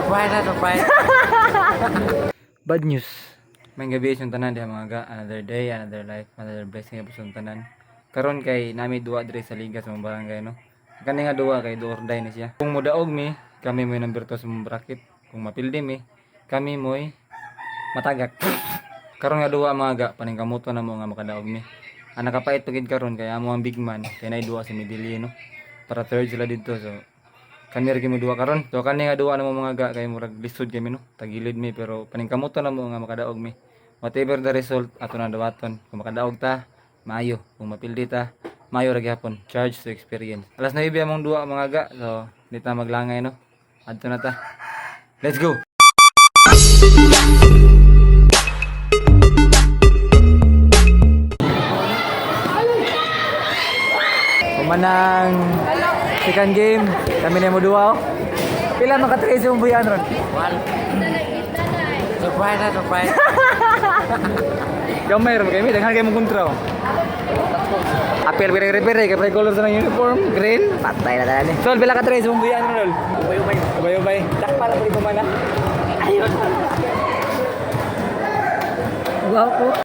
Surprise na, surprise. Bad news. May gabi sa tanan diha, mga ga. Another day, another life, another blessing sa tanan. Karon kay nami duwa diri sa liga sa mga barangay, no. Kani nga duwa kay do or die na siya. Kung modaog mi, kami mo'y number 2 sa mga bracket. Kung mapildi mi, kami mo'y matagak. Karon nga duwa, mga ga, paningkamuto na mo nga makadaog mi. Ang nakapait pagid karon kay amo ang big man kay nay duwa sa Medellin, no. Para third sila didto, so kami ra mo duwa karon. So kani nga duwa namo, mga ga, kay murag lisod kami, no. Tagilid mi pero paningkamuto na mo nga makadaog mi. Whatever the result, ato na dawaton. Kung makadaog ta, maayo. Kung mapildi ta, maayo ra gyapon. Charge to experience. Alas 9 among duwa, mga ga. So di ta maglangay, no. Adto na ta. Let's go. Kumanang second game, kami na mo duwa, oh. Pila man ka sa mong buyan ron? One. Surprise na, surprise. Gamay ra kami, daghan kay mong kontra, oh. Apel pere pere kay pre color sa nang uniform, green. Patay na talaga. Sol, pila ka sa mong buyan ron? Ubay, ubay. Ubay ubay. Dakpa ra pud ko man. Ayun. Guwapo.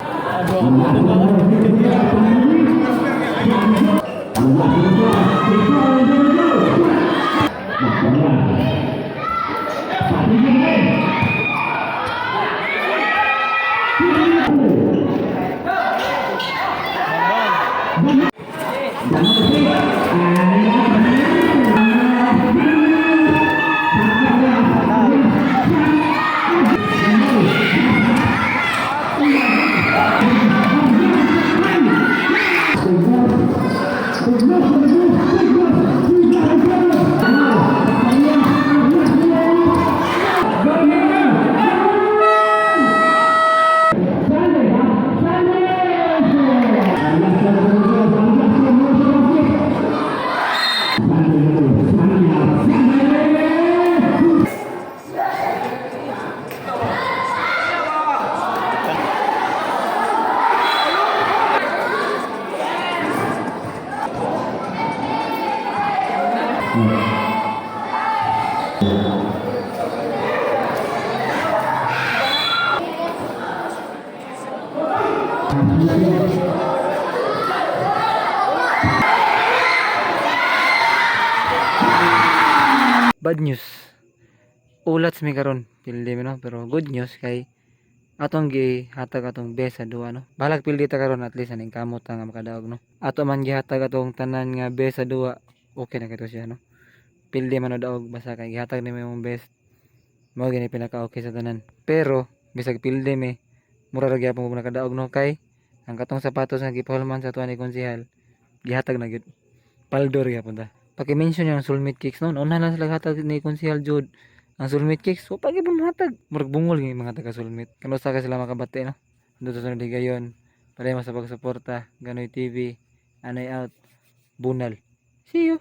Bad news. Ulats mi karon, pildi mi, no, pero good news kay atong gihatag atong best sa duwa, no. Bahalag pildi ta karon, at least aning kamot ta nga makadaog, no. Ato man gihatag atong tanan nga best sa duwa, okay na kito siya, no. Pildi man o daog, basta kay gihatag nimo imong best. Mao gini pinaka okay sa tanan. Pero bisag pildi mi, mura ra gyapon mo nakadaog, no, kay ang katong sapatos nga gipahulman sa tuwa ni konsehal gihatag na gyud. Paldo ra gyapon ta. Paki-mention yung Soulmate Cakes, no. Una lang sila hatag ni Konsehal Jude. Ang Soulmate Cakes, wa pa gyud hatag. Murag bungol gyud mga taga Soulmate. Kano sa ka sila makabati, no. Dito sa higayon. Padayon sa pagsuporta. Ganoy TV. Anay out. Bunal. See you.